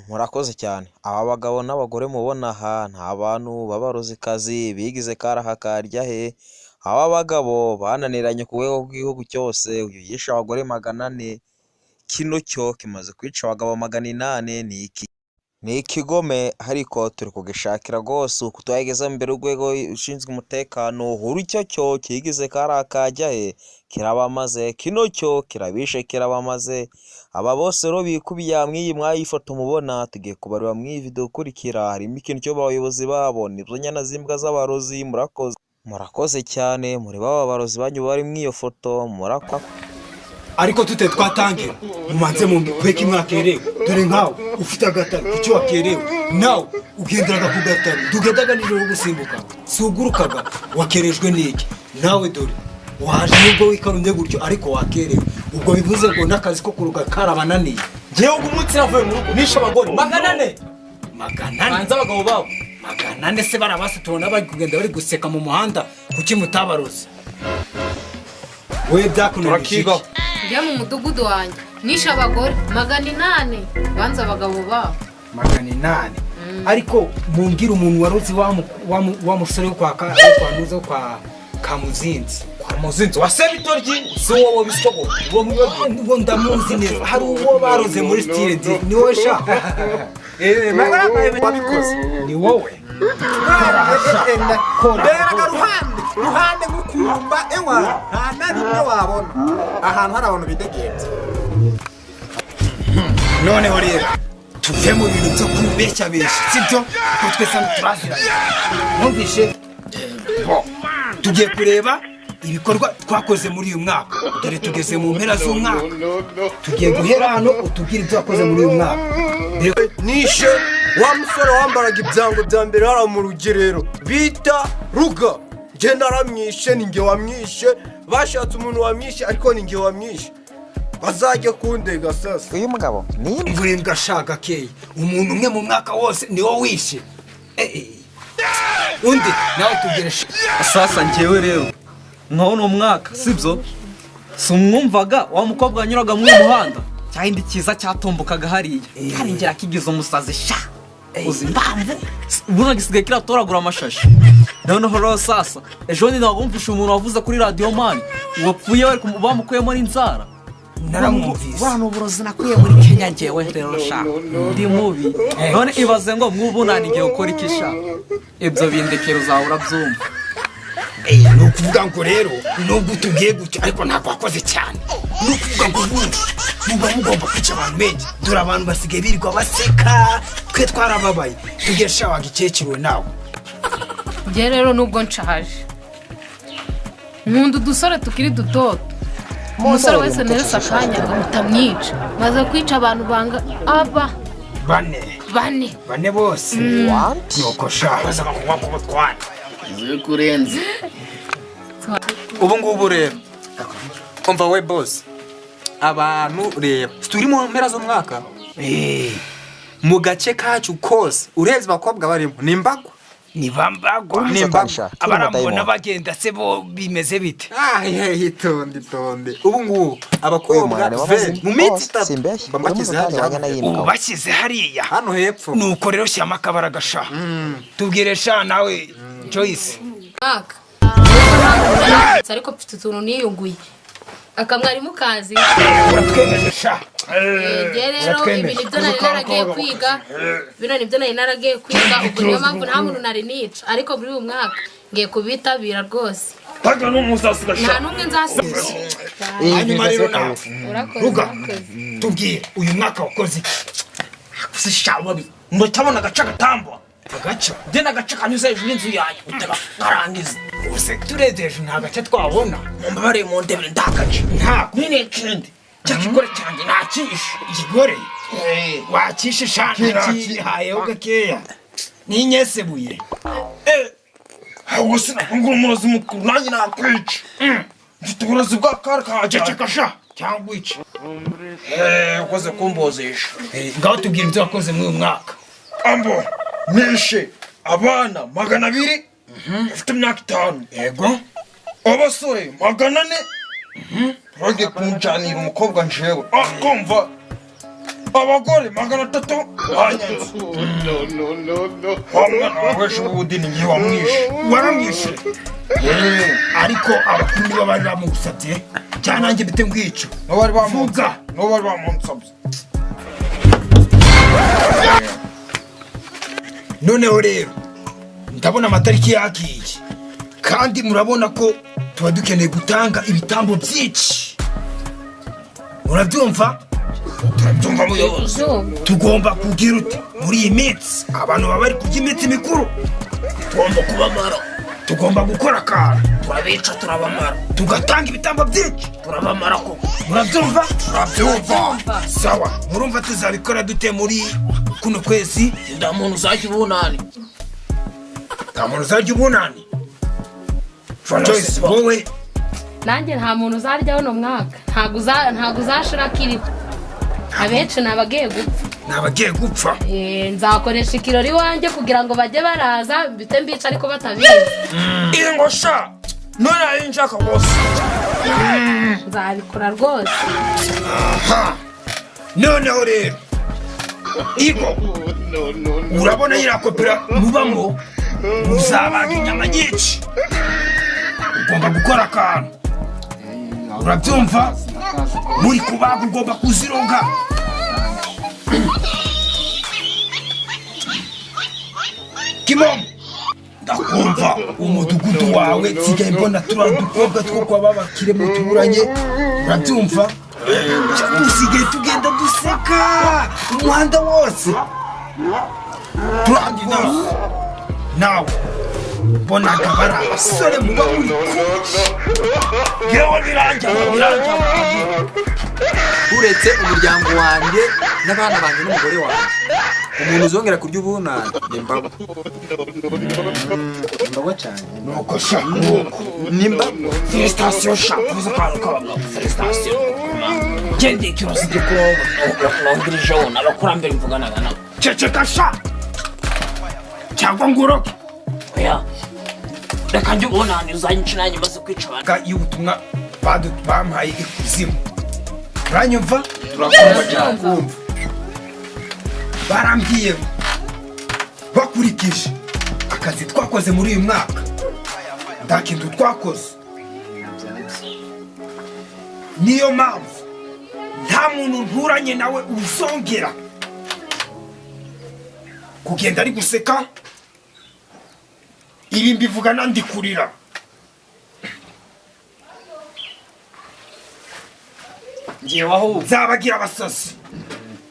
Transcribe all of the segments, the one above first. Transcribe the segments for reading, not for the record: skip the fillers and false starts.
Murakoze cyane. Aba bagabo n'abagore mubona aha ni abantu b'abarozikazi bigize karaha karya he. Aba bagabo bananiranye ku rwego rw'igihugu cyose, uyu yishe abagore 400, kino cyo kimaze kwica abagabo 800. Ni ikigome ariko turi kugishakira rwose uko twageze imbere y'urwego ushinzwe umutekano. Icyo cyo kigize karaha kajya he kirabamaze, kino cyo kirabishe kirabamaze. Aba bose rero bikubiye hamwe iyi mwayifoto mubona, tugiye kubareba mu iyi video ikurikira. Harimo ikintu cyo abayobozi babo nibyo nyana z'imbwa z'abarozi. Murakoze, murakoze cyane muri baba barozi banyu bari mu iyo foto, murakoze. Ariko tute twatangira mumanze mu kweka mwakerewe, dore nkawe ufite agataro kuki wakerewe, nawe ugenderaga ku gataro tugendaga nijoro gusimbuka sugurukaga wakerejwe n'iki? Nawe dore waje nubwo wikarumbye gutyo ariko wakerewe, ubwo bivuze ngo n'akazi ko kuruga karabananiye. Ngewe ubwo umunsi navuye mu rugo nishe abagore 400 400 banze abagabo babo 400 se barabase tubona bari kugenda bari guseka mu muhanda, kuki mutabaroze? We byakunaniye iki? Njya mu mudugudu wanjye nishe abagore 800 banze abagabo babo 800. Ariko mumbwira umuntu warozi wa musore wo kwa Nuza kwa Kamuzinzi. Kwa Muzinzi wa Sebitoryi si wowe bisogo uwo uwo ndamuzi neza, hari uwo baroze muri style ndi ni wowe sha. Wabikoze ni wowe. Beraga ruhande ngukumba ewa nta na rimwe wabona ahantu hari abantu bidegemvye. Noneho rero tuve mu bintu byo kubeshya besha, sibyo? Kuko twese turaziranye. Mwumvishe? Tugiye kureba ibikorwa twakoze muri uyu mwaka, dore tugeze mu mpera z'umwaka. Tugiye guhera hano utubwire ibyo wakoze muri uyu mwaka. Nishe wa musore wambaraga ibyango bya mbere hara mu rugerero bita Ruga, nge naramwishe, ni nge wamwishe, bashatse umuntu wamwishe ariko ni nge wamwishe, bazajya kundega sasa. Uyu mugabo ni imvura shaka keye, umuntu umwe mu mwaka wose ni wo wishe. Undi nawe tubwire sasa. Ngewe rero nkabona umwaka sibyo, si umwumvaga wa mukobwa wanyuraga mu muhanda cyahindi cyiza cyatombokaga hariya kandi ngera kigize umusazi sha uzi impamvu ubundi gisigaye kiratoragura amashashi. Noneho rero sasa ejo ni nagumvisha umuntu wavuze kuri radio man wapfuye bari bamukuyemo n'inzara, naramwumvise. Bwana uburozi nakuye muri Kenya ngewe rero sha ndi mubi. None ibaze ngo mwubunani ngiye gukora iki sha, ibyo bindekera uzahora byumva. Ni ukuvuga ngo rero nubwo utubwiye gutyo ariko ntabwo wakoze cyane, ni ukuvuga ngo ubundi muba mugomba kwica abantu benshi, dore abantu basigaye birirwa baseka, twe twarababaye. Tubwire sha wanga ikecuru nawe. Njye rero nubwo nshaje nkunda udusore tukiri dutoto, umusore wese nerese akanya mutamwica, maze kwica abantu banga aba bane bose. Nuko sha baza kunywa ku butwana kurenza ubu ngubu rero umva we boss, abantu reba turi mu mpera z'umwaka mu gace kacu kose ureze abakobwa barimo ni mbagwa ni bambagwa ni mbagwa abarambona bagenda se bo bimeze bite? Itonde itonde, ubu ngubu abakobwa mu minsi itatu bambashyize hariya, bashyize hariya hano hepfo. Nuko rero shyiramo akabaraga sha, tubwire sha nawe Joyce. Mwaka ariko mfite utuntu niyunguye akamwarimu kazi uratwemeje sha. Rero ibi nibyo nari naragiye kwiga, bino nibyo nari naragiye kwiga, ubwo niyo mpamvu nta muntu nari nica, ariko muri uyu mwaka ngiye kubitabira rwose. Nta n'umwe nzasiga sha, nta n'umwe nzasiga. Hanyuma rero nawe Ruga tubwire uyu mwaka wakoze iki? Akuze sha wabi ndacyabona agace gatambwa agace njye n'agace kanyuze hejuru y'inzu yanjye utega karangiza ubuse turebye hejuru nta gace twabona, mumbabare mu ndebere ndagace ntako nyine ikindi cya kigore cyanjye nakishe. Ikigore wakishe sha, ntakihayeho gakeya ninyesebuye. Ahubwo sinakungura umurozi mukuru nanjye nakwica, mfite uburozi bwa kari kanjye. Ceceka sha cyangwa wice. Ukoze kumbozesha. Ngaho tubwira ibyo wakoze muri uyu mwaka. Ambo nishe abana 200 bafite imyaka 5, yego abasore 400 bagiye kunjanira umukobwa njewe akumva Abagore 300 banyanze. No. Wa mwana wawe ejo bundi ni njye wamwishe. Waramwishe? Ariko abakuru nibo bari bamugusabye cyangwa nanjye bite ngwica? Nibo bari bamunsabye. Noneho rero ndabona amatariki yagiye kandi murabona ko tuba dukeneye gutanga ibitambo byinshi. Murabyumva? Turabyumva muyobozi. Tugomba kugira uti muri iyi minsi abantu baba bari kurya iminsi mikuru tugomba kubamara, tugomba gukora akantu, turabica turabamara, tugatanga ibitambo byinshi turabamara koko. Murabyumva? Turabyumva. Sawa, murumva tuzabikora dute muri kuno kwezi? Nta muntu uzajya ubunani. Nta muntu uzajya ubunani. Joyce, wowe? Nanjye nta muntu uzarya uno mwaka. Ntago uzashira kiriho. Abenshi nabagiye gupfa. Nabagiye gupfa. Nzakoresha ikirori wanjye kugira ngo bajye baraza mbite mbica ariko batabizi. Ingo sha. None ari nshaka rwose. Nzabikora rwose. Aha. Noneho rero Igo, urabona yirakopera mubamo muzabaga inyama nyinshi. Ugomba gukora akantu. Urabyumva? Muri kubaga ugomba kuziroga. Kimomo, ndakumva umudugudu wawe nsigaye mbona turiya dukobwa two kwa babakire muturanye. Urabyumva? Dusigaye tugenda duseka umuhanda wose. Turangina nawe mbonaga bari abasore muba muri kumwe. Yewe birangira. Uretse umuryango wanjye n'abana banjye n'umugore wanjye, umuntu uzongera kurya ubunani ni mbago. Mbago cyane. Nuko sha, nuko ni mbago. Felicitation sha, kuvuza akantu k'abagabo. Felicitation. Ngende ikibazo cyo kurongirije wona abakurambere mvuganaga nabo. Ceceka sha cyangwa nguroke. Oya, reka njye ubunani uzanyica nanjye maze kwica abantu. Iyo ubutumwa bampaye ikuzimu. Uranyumva? Turakumva cyane. Barambwiye bakurikije akazi twakoze muri uyu mwaka nta kintu twakoze. Niyo mpamvu nta muntu nturanye nawe uzongera kugenda ari guseka. Ibi mbivuga nandi kurira. Nzabagira abasazi.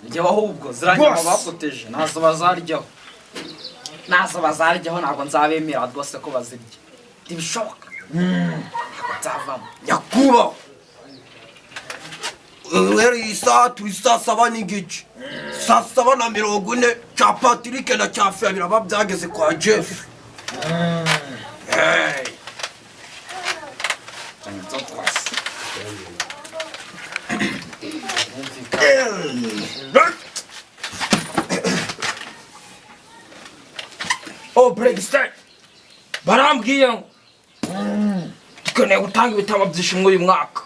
Njyewe ahubwo ziranyama bakoteje ntazo bazaryaho. Ntazo bazaryaho, ntabwo nzabemera rwose ko bazirya. Ntibishoboka. Ntabwo nzavamo. Nyakubahwa, uhereye isaha turi 7:15, 7:40 cya Patrick na cya Fia biraba byageze kwa Jeff. Oh, President, barambwiye ngo dukeneye gutanga ibitabo byinshi muri uyu mwaka.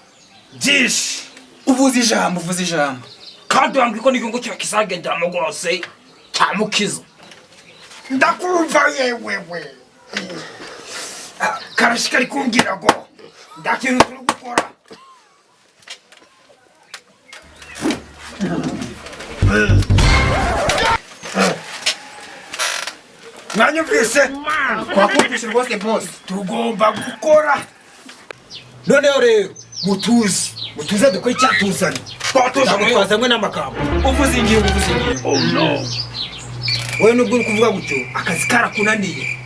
Byinshi. Uvuze ijambo, uvuze ijambo. Kandi bambwiye ko n'igihugu cyacu kizagenderamo rwose cyamukiza. Ndakumva yewewe. Karashika ari kumbwira ngo nta kintu turi gukora. Mwanyumvise? Twakumvise rwose boss. Tugomba gukora. Noneho rero mutuze, mutuze dukore icyatuzanye. Ntabwo twazanywe n'amagambo. Uvuze ingingo, uvuze ingingo. Oh no. Wowe nubwo uri kuvuga gutyo akazi karakunaniye.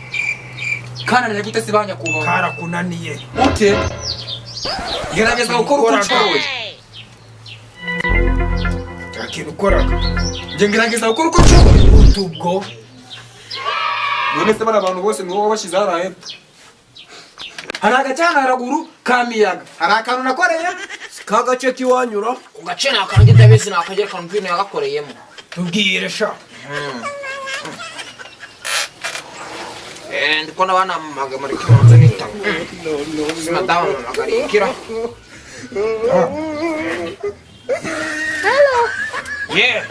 Kananiye gute se banyakubahwa? Karakunaniye. Ute? Gerageza gukora uko ushoboye. Nta kintu ukoraga. Njye ngerageza gukora uko nshoboye. Utubwo. None se bari abantu bose ni wowe wabashyize hariya hepfo. Hari agacyana haraguru ka miyaga. Hari akantu nakoreye. Ka gace k'iwanyura. Ku gace ni akantu ndabizi ni akagera kantu mvino yagakoreyemo. Tubwire sha. Ndiko n'abana bamamaga kibanza nitaba. Madamu amamagara ikira. Hello. Ye.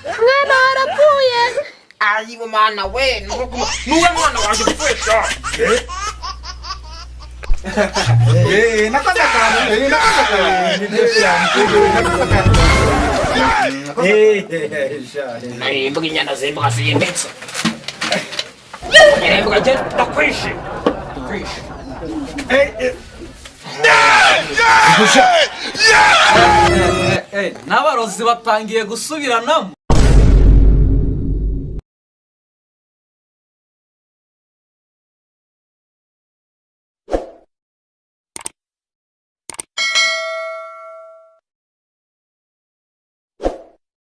Mwana warapfuye. Ayiwe mana we, nuwe mwana wanjye upfuye sha. Nakoze akantu, nakoze akantu, nakoze akantu. Imbwa inyana z'imbwa zimbitse. Imbwa njye ndakwishe. Ndakwishe. N'abarozi batangiye gusubiranamo.